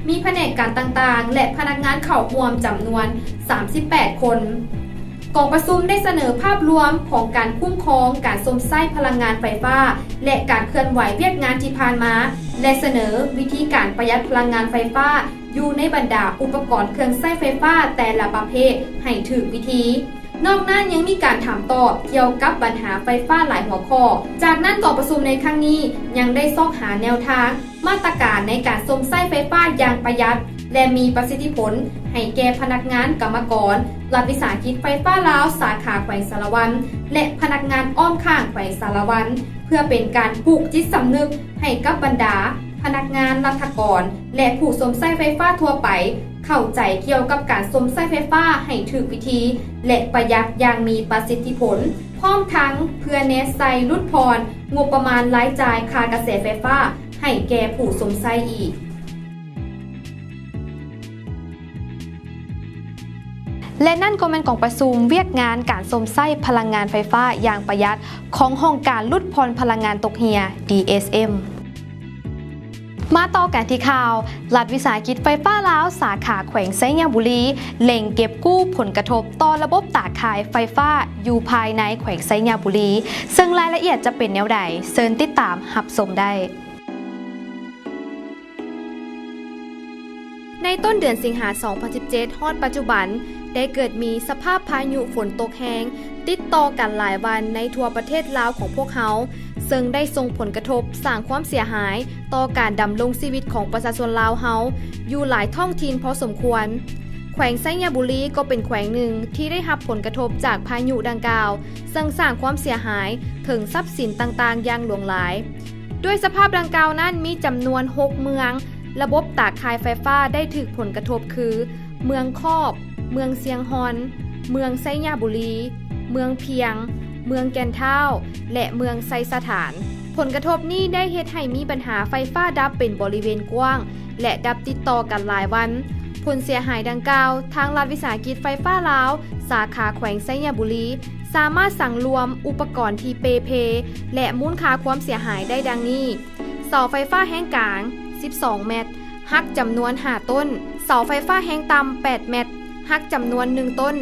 ມີພະແນກການຕ່າງໆ ແລະ ພະນັກງານເຂົ້າຮ່ວມຈຳນວນສາມສິບແປດຄົນ. ກອງປະຊຸມໄດ້ສະເໜີພາບລວມຂອງການຄຸ້ມຄອງການຊົມໃຊ້ພະລັງງານໄຟຟ້າ ແລະ ການເຄື່ອນໄຫວວຽກງານທີ່ຜ່ານມາ ແລະ ສະເໜີວິທີການປະຢັດພະລັງງານໄຟຟ້າ ຢູ່ໃນບັນດາອຸປະກອນເຄື່ອງໃຊ້ໄຟຟ້າແຕ່ລະປະເພດໃຫ້ຖືກວິທີ. ນອກນັ້ນຍັງມີການຖາມຕອບກ່ຽວກັບບັນຫາໄຟຟ້າຫຼາຍຫົວຂໍ້. ຈາກນັ້ນ ກອງປະຊຸມໃນຄັ້ງນີ້ຍັງໄດ້ຊອກຫາແນວທາງ ມາດຕະການໃນການຊົມໃຊ້ໄຟຟ້າຢ່າງປະຢັດ ແລະ ມີປະສິດທິຜົນໃຫ້ແກ່ພະນັກງານ, ກຳມະກອນ ລັດວິສາຫະກິດໄຟຟ້າລາວ ສາຂາແຂວງສາລະວັນ ແລະ ພະນັກງານອ້ອມຂ້າງແຂວງສາລະວັນ ເພື່ອເປັນການປູກຈິດສຳນຶກໃຫ້ກັບບັນດາພະນັກງານ, ລັດຖະກອນ ແລະ ຜູ້ຊົມໃຊ້ໄຟຟ້າທົ່ວໄປ ເຂົ້າໃຈກ່ຽວກັບການຊົມໃຊ້ໄຟຟ້າໃຫ້ຖືກວິທີ ແລະ ປະຢັດຢ່າງມີປະສິດທິຜົນ, ພ້ອມທັງເພື່ອແນໃສ່ຫຼຸດຜ່ອນງົບປະມານລາຍຈ່າຍຄ່າກະແສໄຟຟ້າໃຫ້ແກ່ຜູ້ຊົມໃຊ້ອີກ. ແລະ ນັ້ນກໍແມ່ນກອງປະຊຸມວຽກງານການຊົມໃຊ້ພະລັງງານໄຟຟ້າຢ່າງປະຢັດຂອງຫ້ອງການຫຼຸດຜ່ອນພະລັງງານຕົກເຮ່ຍ ດີເອສເອັມ. ມາຕໍ່ກັນທີ່ຂ່າວ, ລັດວິສາຫະກິດໄຟຟ້າລາວ ສາຂາແຂວງໄຊຍະບູລີ ເລັ່ງເກັບກູ້ຜົນກະທົບຕໍ່ລະບົບຕາຂ່າຍໄຟຟ້າຢູ່ພາຍໃນແຂວງໄຊຍະບູລີ, ເຊິ່ງລາຍລະອຽດຈະເປັນແນວໃດ, ເຊີນຕິດຕາມຮັບຊົມໄດ້. ໃນຕົ້ນເດືອນສິງຫາ ສອງພັນສິບເຈັດ ຮອດປັດຈຸບັນ ໄດ້ເກີດມີສະພາບພາຍຸຝົນຕົກແຮງ ຕິດຕໍ່ກັນຫຼາຍວັນໃນທົ່ວປະເທດລາວຂອງພວກເຮົາ, ເຊິ່ງໄດ້ສົ່ງຜົນກະທົບສ້າງຄວາມເສຍຫາຍຕໍ່ການດຳລົງຊີວິດຂອງປະຊາຊົນລາວເຮົາຢູ່ຫຼາຍທ້ອງຖິ່ນພໍສົມຄວນ. ແຂວງໄຊຍະບູລີກໍເປັນແຂວງໜຶ່ງທີ່ໄດ້ຮັບຜົນກະທົບຈາກພາຍຸດັ່ງກ່າວ, ເຊິ່ງສ້າງຄວາມເສຍຫາຍເຖິງຊັບສິນຕ່າງໆຢ່າງຫຼວງຫຼາຍ. ດ້ວຍສະພາບດັ່ງກ່າວນັ້ນ ມີຈຳນວນຫົກເມືອງ, ລະບົບຕາຂ່າຍໄຟຟ້າໄດ້ຖືກຜົນກະທົບຄື ເມືອງຄອບ, ເມືອງຊຽງຮ່ອນ, ເມືອງໄຊຍະບູລີ, ເມືອງພຽງ, ເມືອງແກ່ນທ້າວ ແລະ ເມືອງໄຊສະຖານ. ຜົນກະທົບນີ້ໄດ້ເຮັດໃຫ້ມີບັນຫາໄຟຟ້າດັບເປັນບໍລິເວນກວ້າງ ແລະ ດັບຕິດຕໍ່ກັນຫຼາຍວັນ. ຜົນເສຍຫາຍດັ່ງກ່າວ, ທາງລັດວິສາຫະກິດໄຟຟ້າລາວ ສາຂາແຂວງໄຊຍະບູລີ ສາມາດສັງລວມອຸປະກອນທີ່ເປ່ເພ ແລະ ມູນຄ່າຄວາມເສຍຫາຍໄດ້ດັ່ງນີ້: ເສົາໄຟຟ້າແຮງກາງ ສິບສອງແມັດ, ຫັກຈຳນວນຫ້າຕົ້ນ, ເສົາໄຟຟ້າແຮງຕ່ຳ ແປດແມັດ, ຫັກຈຳນວນໜຶ່ງຕົ້ນ,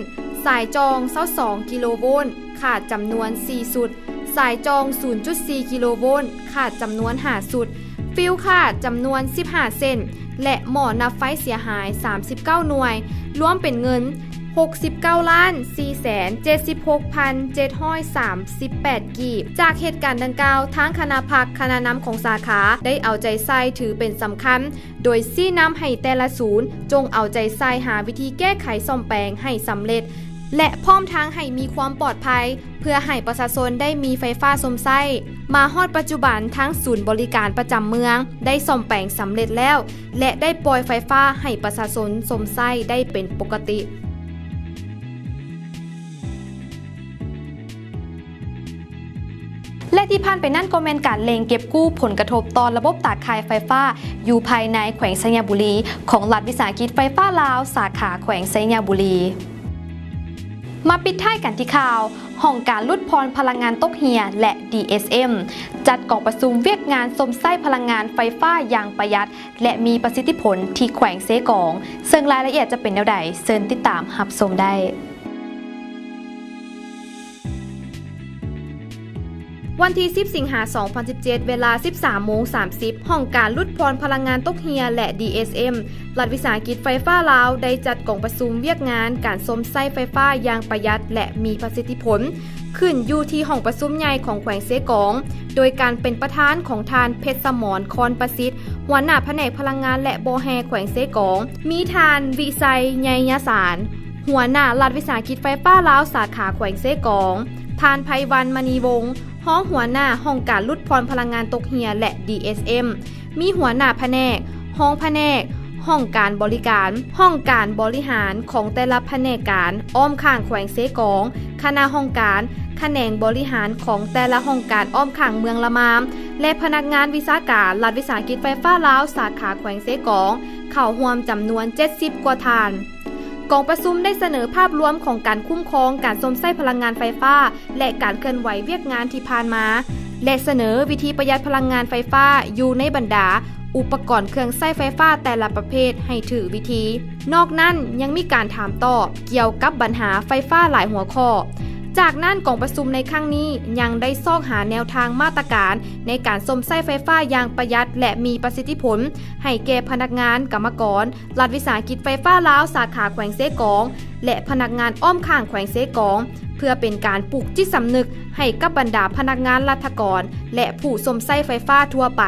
ສາຍຈອງ ຊາວສອງກິໂລໂວນ, ຂາດຈຳນວນສີ່ຊຸດ, ສາຍຈອງ ສູນຈຸດສີ່ກິໂລໂວນ, ຂາດຈຳນວນຫ້າຊຸດ, ຟິວຂາດຈຳນວນສິບຫ້າເສັ້ນ ແລະ ໝໍ້ນັບໄຟເສຍຫາຍສາມສິບເກົ້າໜ່ວຍ, ລວມເປັນເງິນຫົກສິບເກົ້າລ້ານສີ່ແສນເຈັດສິບຫົກພັນເຈັດຮ້ອຍສາມສິບແປດກີບ. ຈາກເຫດການດັ່ງກ່າວ, ທາງຄະນະພັກ, ຄະນະນຳຂອງສາຂາໄດ້ເອົາໃຈໃສ່ຖືເປັນສຳຄັນ, ໂດຍຊີ້ນຳໃຫ້ແຕ່ລະສູນຈົ່ງເອົາໃຈໃສ່ຫາວິທີແກ້ໄຂສ້ອມແປງໃຫ້ສຳເລັດ ແລະ ພ້ອມທັງໃຫ້ມີຄວາມປອດໄພ ເພື່ອໃຫ້ປະຊາຊົນໄດ້ມີໄຟຟ້າຊົມໃຊ້. ມາຮອດປັດຈຸບັນ, ທາງສູນບໍລິການປະຈຳເມືອງໄດ້ສ້ອມແປງສຳເລັດແລ້ວ ແລະ ໄດ້ປ່ອຍໄຟຟ້າໃຫ້ປະຊາຊົນຊົມໃຊ້ໄດ້ເປັນປົກກະຕິ. ແລະ ທີ່ຜ່ານໄປນັ້ນກໍແມ່ນການເລັ່ງເກັບກູ້ຜົນກະທົບຕໍ່ລະບົບຕາຂ່າຍໄຟຟ້າຢູ່ພາຍໃນແຂວງໄຊຍະບູລີ ຂອງລັດວິສາຫະກິດໄຟຟ້າລາວ ສາຂາແຂວງໄຊຍະບູລີ. ມາປິດທ້າຍກັນທີ່ຂ່າວ, ຫ້ອງການຫຼຸດຜ່ອນພະລັງງານຕົກເຮ່ຍ ແລະ ດີເອສເອັມ ຈັດກອງປະຊຸມວຽກງານຊົມໃຊ້ພະລັງງານໄຟຟ້າຢ່າງປະຢັດ ແລະ ມີປະສິດທິຜົນທີ່ແຂວງເຊກອງ, ເຊິ່ງລາຍລະອຽດຈະເປັນແນວໃດ, ເຊີນຕິດຕາມຮັບຊົມໄດ້. ວັນທີສິບ ສິງຫາ ສອງພັນສິບເຈັດ ເວລາ ສິບສາມໂມງສາມສິບ ຫ້ອງການຫຼຸດຜ່ອນພະລັງງານຕົກເຮ່ຍ ແລະ ດີເອສເອັມ ລັດວິສາຫະກິດໄຟຟ້າລາວ ໄດ້ຈັດກອງປະຊຸມວຽກງານການຊົມໃຊ້ໄຟຟ້າຢ່າງປະຢັດ ແລະ ມີປະສິດທິຜົນ ຂຶ້ນຢູ່ທີ່ຫ້ອງປະຊຸມໃຫຍ່ຂອງແຂວງເຊກອງ, ໂດຍການເປັນປະທານຂອງທ່ານ ເພັດສະໝອນ ຄອນປະສິດ ຫົວໜ້າພະແນກພະລັງງານ ແລະ ບໍ່ແຮ່ແຂວງເຊກອງ, ມີທ່ານ ວິໄຊ ໄຍຍະສານ ຫົວໜ້າລັດວິສາຫະກິດໄຟຟ້າລາວ ສາຂາແຂວງເຊກອງ, ທ່ານ ໄພວັນ ມະນີວົງ ຮອງຫົວໜ້າຫ້ອງການຫຼຸດຜ່ອນພະລັງງານຕົກເຮ່ຍ ແລະ ດີເອສເອັມ, ມີຫົວໜ້າພະແນກ, ຮອງພະແນກ, ຫ້ອງການບໍລິການ, ຫ້ອງການບໍລິຫານຂອງແຕ່ລະພະແນກການອ້ອມຂ້າງແຂວງເຊກອງ, ຄະນະຫ້ອງການ, ຂະແໜງບໍລິຫານຂອງແຕ່ລະຫ້ອງການອ້ອມຂ້າງເມືອງລະມາມ ແລະ ພະນັກງານວິຊາການລັດວິສາຫະກິດໄຟຟ້າລາວ ສາຂາແຂວງເຊກອງ ເຂົ້າຮ່ວມຈຳນວນເຈັດສິບກວ່າທ່ານ. ກອງປະຊຸມໄດ້ສະເໜີພາບລວມຂອງການຄຸ້ມຄອງການຊົມໃຊ້ພະລັງງານໄຟຟ້າ ແລະ ການເຄື່ອນໄຫວວຽກງານທີ່ຜ່ານມາ ແລະ ສະເໜີວິທີປະຢັດພະລັງງານໄຟຟ້າຢູ່ໃນບັນດາອຸປະກອນເຄື່ອງໃຊ້ໄຟຟ້າແຕ່ລະປະເພດໃຫ້ຖືກວິທີ. ນອກນັ້ນຍັງມີການຖາມຕອບກ່ຽວກັບບັນຫາໄຟຟ້າຫຼາຍຫົວຂໍ້. ຈາກນັ້ນ, ກອງປະຊຸມໃນຄັ້ງນີ້ຍັງໄດ້ຊອກຫາແນວທາງມາດຕະການໃນການຊົມໃຊ້ໄຟຟ້າຢ່າງປະຢັດ ແລະ ມີປະສິດທິຜົນ ໃຫ້ແກ່ພະນັກງານ, ກຳມະກອນ, ລັດວິສາຫະກິດໄຟຟ້າລາວ ສາຂາແຂວງເຊກອງ ແລະ ພະນັກງານອ້ອມຂ້າງແຂວງເຊກອງ ເພື່ອເປັນການປູກຈິດສຳນຶກໃຫ້ກັບບັນດາພະນັກງານລັດຖະກອນ ແລະ ຜູ້ຊົມໃຊ້ໄຟຟ້າທົ່ວໄປ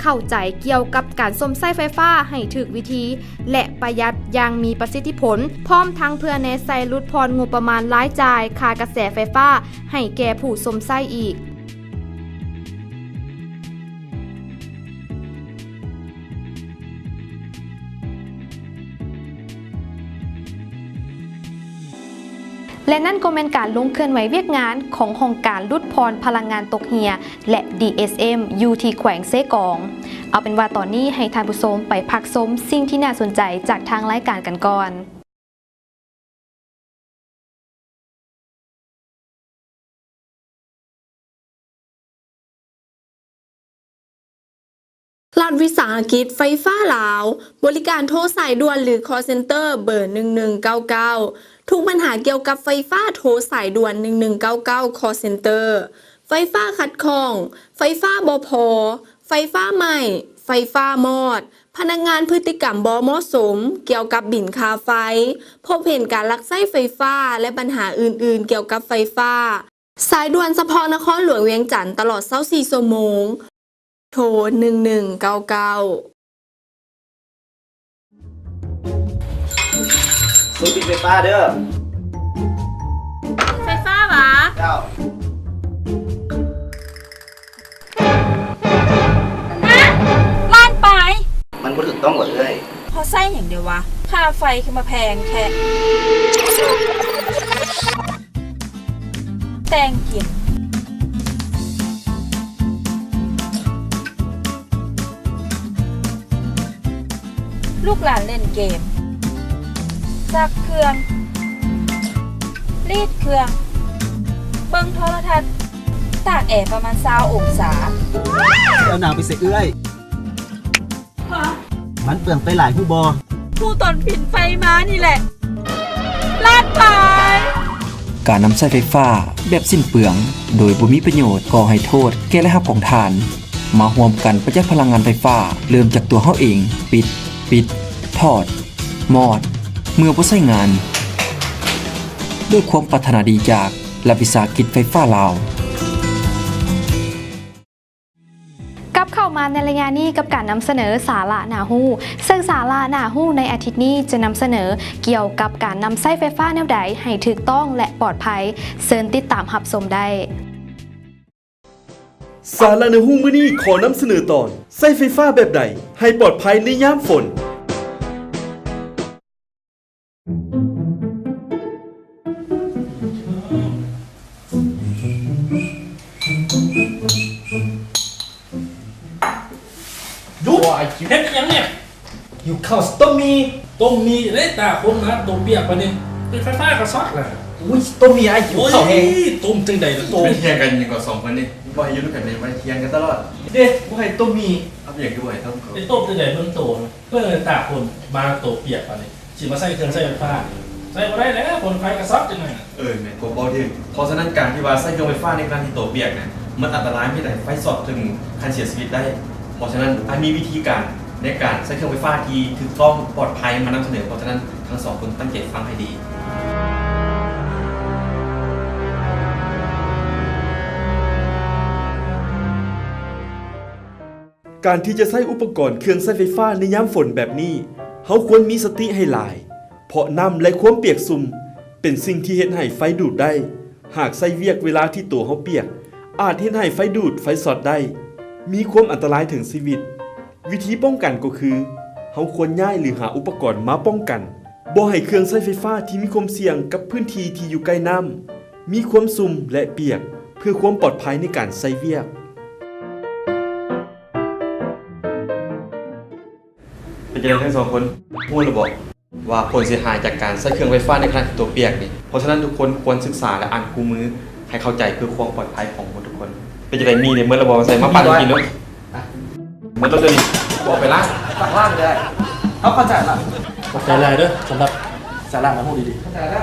ເຂົ້າໃຈກ່ຽວກັບການຊົມໃຊ້ໄຟຟ້າໃຫ້ຖືກວິທີ ແລະ ປະຢັດຢ່າງມີປະສິດທິຜົນ, ພ້ອມທັງເພື່ອແນໃສ່ຫຼຸດຜ່ອນງົບປະມານລາຍຈ່າຍຄ່າກະແສໄຟຟ້າໃຫ້ແກ່ຜູ້ຊົມໃຊ້ອີກ. ແລະ ນັ້ນກໍແມ່ນການລົງເຄື່ອນໄຫວວຽກງານຂອງຫ້ອງການຫຼຸດຜ່ອນພະລັງງານຕົກເຮ່ຍ ແລະ ດີເອສເອັມ ຢູ່ທີ່ແຂວງເຊກອງ. ເອົາເປັນວ່າຕອນນີ້ໃຫ້ທ່ານຜູ້ຊົມໄປພັກຊົມສິ່ງທີ່ໜ້າສົນໃຈຈາກທາງລາຍການກັນກ່ອນ. ລັດວິສາຫະກິດໄຟຟ້າລາວ ບໍລິການໂທສາຍດ່ວນ ຫຼື call center ເບີ ໜຶ່ງໜຶ່ງເກົ້າເກົ້າ. ທຸກບັນຫາກ່ຽວກັບໄຟຟ້າ ໂທສາຍດ່ວນ ໜຶ່ງໜຶ່ງເກົ້າເກົ້າ call center. ໄຟຟ້າຂັດຂ້ອງ, ໄຟຟ້າບໍ່ພໍ, ໄຟຟ້າໄໝ້, ໄຟຟ້າມອດ, ພະນັກງານພຶດຕິກຳບໍ່ເໝາະສົມກ່ຽວກັບບິນຄ່າໄຟ, ພົບເຫັນການລັກໃຊ້ໄຟຟ້າ ແລະ ບັນຫາອື່ນໆກ່ຽວກັບໄຟຟ້າ. ສາຍດ່ວນສະເພາະນະຄອນຫຼວງວຽງຈັນ ຕະຫຼອດຊາວສີ່ຊົ່ວໂມງ. ໂທ ໜຶ່ງໜຶ່ງເກົ້າເກົ້າ. ສູນຕິດໄຟຟ້າເດີ້. ໄຟຟ້າຫວາ? ເຈົ້າ. ຮະ? ລ້ານປາຍ? ມັນບໍ່ຖືກຕ້ອງຫວາເອື້ອຍ? ເຂົາໃຊ້ຫຍັງເດວະ? ຄ່າໄຟຄືມາແພງແທ້. ແຕ່ງກິນ. ລູກຫຼານຫຼິ້ນເກມ, ຊັກເຄື່ອງ, ລີດເຄື່ອງ, ເບິ່ງໂທລະທັດ, ຕາກແອປະມານຊາວອົງສາ. ເອົາໜາວໄປໃສ່ເອື້ອຍ. ຮະ? ມັນເປືອງໄຟຫຼາຍຮູ້ບໍ່? ຮູ້ຕອນປິ່ນໄຟມານີ້ແຫຼະ. ລ້ານປາຍ. ການນຳໃຊ້ໄຟຟ້າແບບສິ້ນເປືອງ ໂດຍບໍ່ມີປະໂຫຍດ ກໍ່ໃຫ້ໂທດແກ່ລາຍຮັບຂອງທ່ານ. ມາຮ່ວມກັນປະຢັດພະລັງງານໄຟຟ້າ ເລີ່ມຈາກຕົວເຮົາເອງ. ປິດ, ປິດ, ຖອດ, ມອດ, ເມື່ອບໍ່ໃຊ້ງານ. ດ້ວຍຄວາມປາດຖະໜາດີຈາກລັດວິສາຫະກິດໄຟຟ້າລາວ. ກັບເຂົ້າມາໃນໄລຍະນີ້ກັບການນຳສະເໜີສາລະໜ້າຮູ້, ເຊິ່ງສາລະໜ້າຮູ້ໃນອາທິດນີ້ຈະນຳສະເໜີກ່ຽວກັບການນຳໃຊ້ໄຟຟ້າແນວໃດໃຫ້ຖືກຕ້ອງ ແລະ ປອດໄພ. ເຊີນຕິດຕາມຮັບຊົມໄດ້. ສາລະໜ້າຮູ້ມື້ນີ້ຂໍນຳສະເໜີຕອນ ໃຊ້ໄຟຟ້າແບບໃດໃຫ້ປອດໄພໃນຍາມຝົນ. ຢຸດ! ໂອ້ຍ ເຮັດອີ່ຫຍັງນີ້? ຫິວເຂົ້າ ຕົ້ມໝີ່. ຕົ້ມໝີ່ເດ້ ຕາຄົນມາ ໂຕປຽກປານນີ້ ເປີດໄຟຟ້າກໍຊັອດລະ. ອຸ້ຍ ຕົ້ມໝີ່ ອ້າຍຫິວເຂົ້າແຮງ. ໂອ້ຍ ຕົ້ມຈັ່ງໃດລະ ຕົ້ມ. ເປັນຫຍັງກັນຫຍັງກໍສອງຄົນນີ້ ບໍ່ໃຫ້ຢູ່ນຳກັນແມ່ນ ໄວ້ຖຽງກັນຕະຫຼອດ. ເດ້ ບໍ່ໃຫ້ຕົ້ມໝີ່. ເອົາເປັນຫຍັງຄືບໍ່ໃຫ້ຕົ້ມເຂົາ? ໄປຕົ້ມຈັ່ງໃດເບິ່ງໂຕນະ. ເບິ່ງຕາຄົນມາໂຕປຽກປານນີ້ ຊິມາໃຊ້ເຄື່ອງໃຊ້ໄຟຟ້າ ໃຊ້ບໍ່ໄດ້ແລ້ວ ຄົນໄຟກະຊັອດຈັ່ງນັ້ນ. ເອີ ແມ່ນ ຄວາມເວົ້າຖືກ. ເພາະສະນັ້ນ ການທີ່ວ່າໃຊ້ເຄື່ອງໄຟຟ້າໃນຂະນະທີ່ໂຕປຽກນະ ມັນອັນຕະລາຍ ເຮັດໃຫ້ໄຟຊັອດເຖິງຂັ້ນເສຍຊີວິດໄດ້. ເພາະສະນັ້ນ ອ້າຍມີວິທີການໃນການໃຊ້ເຄື່ອງໄຟຟ້າທີ່ຖືກຕ້ອງ ປອດໄພມານຳສະເໜີ. ເພາະສະນັ້ນ ທັງສອງຄົນຕັ້ງໃຈຟັງໃຫ້ດີ. ການທີ່ຈະໃຊ້ອຸປະກອນເຄື່ອງໃຊ້ໄຟຟ້າໃນຍາມຝົນແບບນີ້, ເຮົາຄວນມີສະຕິໃຫ້ຫຼາຍ, ເພາະນ້ຳ ແລະ ຄວາມປຽກຊຸ່ມເປັນສິ່ງທີ່ເຮັດໃຫ້ໄຟດູດໄດ້. ຫາກໃຊ້ວຽກເວລາທີ່ໂຕເຮົາປຽກ, ອາດເຮັດໃຫ້ໄຟດູດ, ໄຟຊັອດໄດ້, ມີຄວາມອັນຕະລາຍເຖິງຊີວິດ. ວິທີປ້ອງກັນກໍຄື, ເຮົາຄວນຍ້າຍ ຫຼື ຫາອຸປະກອນມາປ້ອງກັນ. ບໍ່ໃຫ້ເຄື່ອງໃຊ້ໄຟຟ້າທີ່ມີຄວາມສ່ຽງກັບພື້ນທີ່ທີ່ຢູ່ໃກ້ນ້ຳ, ມີຄວາມຊຸ່ມ ແລະ ປຽກ ເພື່ອຄວາມປອດໄພໃນການໃຊ້ວຽກ. ເປັນຈັ່ງໃດທັງສອງຄົນ? ຮູ້ແລ້ວບໍ ວ່າຜົນເສຍຫາຍຈາກການໃຊ້ເຄື່ອງໄຟຟ້າໃນຂະນະທີ່ໂຕປຽກນີ້? ເພາະສະນັ້ນ ທຸກຄົນຄວນສຶກສາ ແລະ ອ່ານຄູ່ມືໃຫ້ເຂົ້າໃຈ ເພື່ອຄວາມປອດໄພຂອງໝົດທຸກຄົນ. ເປັນຈັ່ງໃດ? ມີເດ້ ໝົດແລ້ວບໍ? ໃສ່ມາປາດໃຫ້ກິນເນາະ. ໝົດແລ້ວຕົວນີ້ ບໍ່ເອົາໄປລ້າງ? ຝາກລ້າງໄດ້. ເອົາ ເຂົ້າໃຈລະ. ຂອບໃຈຫຼາຍເດີ້ ສຳລັບສາລະໜ້າຮູ້ດີໆ. ເຂົ້າໃຈລະ.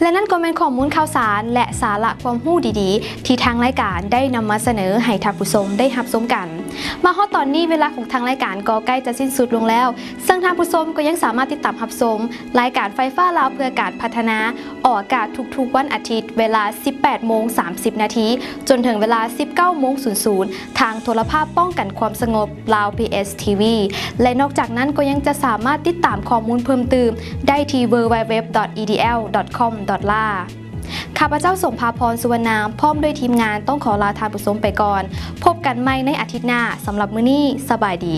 ແລະ ນັ້ນກໍແມ່ນຂໍ້ມູນຂ່າວສານ ແລະ ສາລະຄວາມຮູ້ດີໆ ທີ່ທາງລາຍການໄດ້ນຳມາສະເໜີໃຫ້ທ່ານຜູ້ຊົມໄດ້ຮັບຊົມກັນ. ມາຮອດຕອນນີ້ ເວລາຂອງທາງລາຍການກໍໃກ້ຈະສິ້ນສຸດລົງແລ້ວ, ເຊິ່ງທ່ານຜູ້ຊົມກໍຍັງສາມາດຕິດຕາມຮັບຊົມລາຍການໄຟຟ້າລາວເພື່ອການພັດທະນາ ອອກອາກາດທຸກໆວັນອາທິດ ເວລາສິບແປດໂມງສາມສິບນາທີ ຈົນເຖິງເວລາສິບເກົ້າໂມງສູນສູນ ທາງໂທລະພາບປ້ອງກັນຄວາມສະຫງົບ ລາວ ພີ ເອສ ທີ ວີ ແລະ ນອກຈາກນັ້ນກໍຍັງຈະສາມາດຕິດຕາມຂໍ້ມູນເພີ່ມຕື່ມໄດ້ທີ່ www.edl.com.la. ຂ້າພະເຈົ້າ ສົມພາພອນ ສຸວັນນາ ພ້ອມດ້ວຍທີມງານ ຕ້ອງຂໍລາທ່ານຜູ້ຊົມໄປກ່ອນ. ພົບກັນໃໝ່ໃນອາທິດໜ້າ. ສຳລັບມື້ນີ້ ສະບາຍດີ.